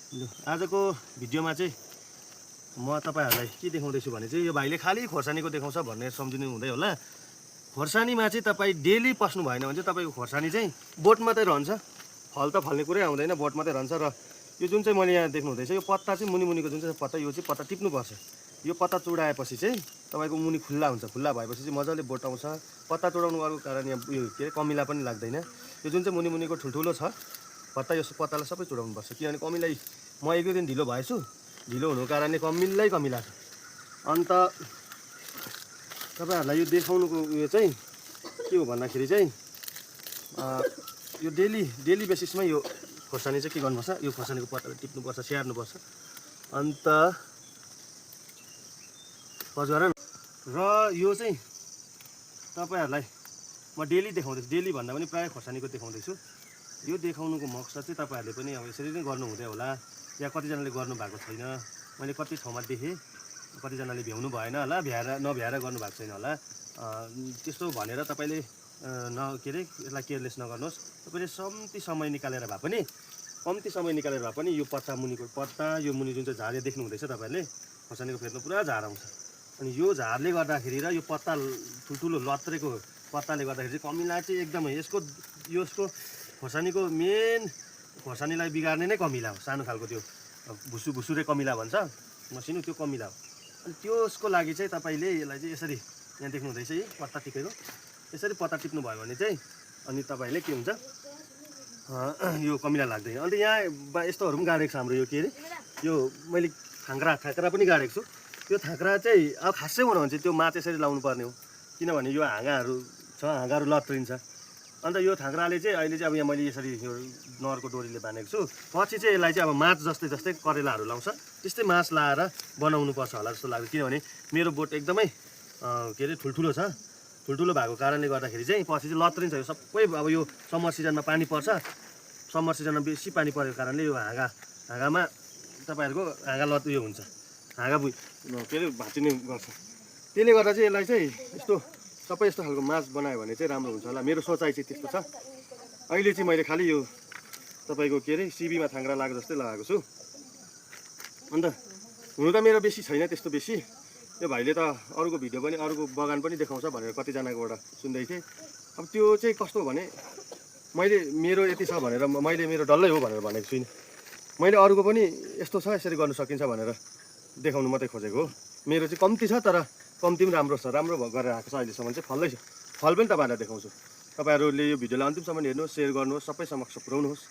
आजको भिडियोमा चाहिँ म तपाईहरुलाई के देखाउँदैछु भने चाहिँ यो भाइले खाली खोर्सानीको देखाउँछ भन्ने सम्झिनु हुँदै होला। खोर्सानीमा चाहिँ तपाई डेली पस्नु भएन भने चाहिँ तपाईको खोर्सानी चाहिँ बोट मात्रै रहन्छ, फल त फल्ने कुरै आउँदैन, बोट मात्रै रहन्छ। र यो जुन चाहिँ मैले यहाँ देख्नु हुँदैछ यो पत्ता चाहिँ मुनिमुनिको जुन चाहिँ पत्ता, यो चाहिँ पत्ता टिप्नुपर्छ। यो पत्ता चुडाएपछि चाहिँ तपाईको मुनि खुल्ला हुन्छ, खुल्ला भएपछि चाहिँ मजाले बोट आउँछ। पत्ता चुडाउनु अर्को कारण यहाँ यो के अरे कमिला पनि लाग्दैन। यो जुन चाहिँ मुनिमुनिको ठुल्ठुलो छ पत्ता, यो पत्तालाई सबै चुडाउनु पर्छ, किनभने कमिलाई म एक दुई दिन ढिलो भएछु, ढिलो हुनुको कारणले कमिला छ। अन्त तपाईहरुलाई यो देखाउनुको उयो चाहिँ के हो भन्दाखेरि चाहिँ यो डेली बेसिसमा यो खोर्सानी चाहिँ के गर्नुपर्छ, यो खोर्सानीको पत्तालाई टिप्नुपर्छ, स्याहार्नुपर्छ। अन्त पज गर न। र यो चाहिँ तपाईहरुलाई म डेली देखाउँदैछु, डेली भन्दा पनि प्राय खोर्सानीको देखाउँदैछु। यो देखाउनुको मकसद चाहिँ तपाईहरुले पनि अब यसरी नै गर्नु हुँदै होला, या कतिजनाले गर्नु भएको छैन। मैले कति ठाउँमा देखेँ कतिजनाले भ्याउनु भएन होला, नभ्याएर गर्नु भएको छैन होला। त्यस्तो भनेर तपाईले के अरे यसलाई केयरलेस नगर्नुहोस्। तपाईले कम्ती समय निकालेर भए पनि यो पत्ता मुनिको पत्ता, यो मुनि जुन चाहिँ झार देख्नु हुँदैछ तपाईहरुले, खोर्सानीको फेदमा पुरा झार आउँछ। अनि यो झारले गर्दाखेरि र यो पत्ता ठुल्ठुलो लत्रेको पत्ताले गर्दाखेरि चाहिँ कमिला चाहिँ एकदमै यसको खोर्सानीको मेन खोर्सानीलाई बिगार्ने नै कमिला हो। सानो खालको त्यो भुसुरे कमिला भन्छ, मसिनो त्यो कमिला हो। अनि त्यसको लागि चाहिँ तपाईले यसलाई चाहिँ यसरी यहाँ देख्नु हुँदैछ यी पत्ता टिपेको, यसरी पत्ता टिप्नु भयो भने चाहिँ अनि तपाईले के हुन्छ यो कमिला लाग्दैन। अन्त यहाँ यस्तोहरू पनि गाडेको छ हाम्रो, यो के अरे यो मैले थाङ्क्रा पनि गाडेको छु। यो थाङ्क्रा चाहिँ अब खासै भनौँ भने चाहिँ त्यो माच यसरी लाउनु पर्ने हो, किनभने यो हाँगाहरू छ, हाँगाहरू लत्रिन्छ। अन्त यो थाङ्क्राले चाहिँ अहिले चाहिँ अब यहाँ मैले यसरी यो नरको डोरीले बाँधेको छु, पछि चाहिँ यसलाई चाहिँ अब माच जस्तै करेलाहरू लाउँछ त्यस्तै माच लाएर बनाउनु पर्छ होला जस्तो लाग्छ। किनभने मेरो बोट एकदमै के अरे ठुल्ठुलो छ, ठुल्ठुलो भएको कारणले गर्दाखेरि चाहिँ पछि चाहिँ लत्रिन्छ यो सबै। अब यो समर सिजनमा पानी पर्छ, समर सिजनमा बेसी पानी परेको कारणले यो हाँगामा तपाईहरुको हाँगा उयो हुन्छ, हाँगा के अरे भाँचिने गर्छ। त्यसले गर्दा चाहिँ यसलाई चाहिँ सबै यस्तो खालको माछ बनायो भने चाहिँ राम्रो हुन्छ होला। मेरो सोचाइ चाहिँ त्यस्तो छ। अहिले चाहिँ मैले खालि यो तपाईको के अरे सिबीमा थाङ्ग्रा लाग्यो जस्तै लगाएको छु। अन्त हुनु त मेरो बेसी छैन त्यस्तो बेसी। यो भाइले त अरूको भिडियो पनि अरूको बगान पनि देखाउँछ भनेर कतिजनाकोबाट सुन्दै थिएँ। अब त्यो चाहिँ कस्तो भने मैले मेरो यति छ भनेर मैले मेरो डल्लै हो भनेर भनेको छुइनँ। मैले अरूको पनि यस्तो छ यसरी गर्नु सकिन्छ भनेर देखाउनु मात्रै खोजेको हो। मेरो चाहिँ कम्ती छ, तर कम्ती पनि राम्रो छ, राम्रो गरेर आएको छ अहिलेसम्म चाहिँ, फल्दैछ। फल पनि तपाईँहरूलाई देखाउँछु। तपाईँहरूले यो भिडियोलाई अन्तिमसम्म हेर्नुहोस्, सेयर गर्नुहोस्, सबै समक्ष पुर्याउनुहोस्।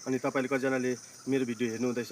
अनि तपाईँले कतिजनाले मेरो भिडियो हेर्नुहुँदैछ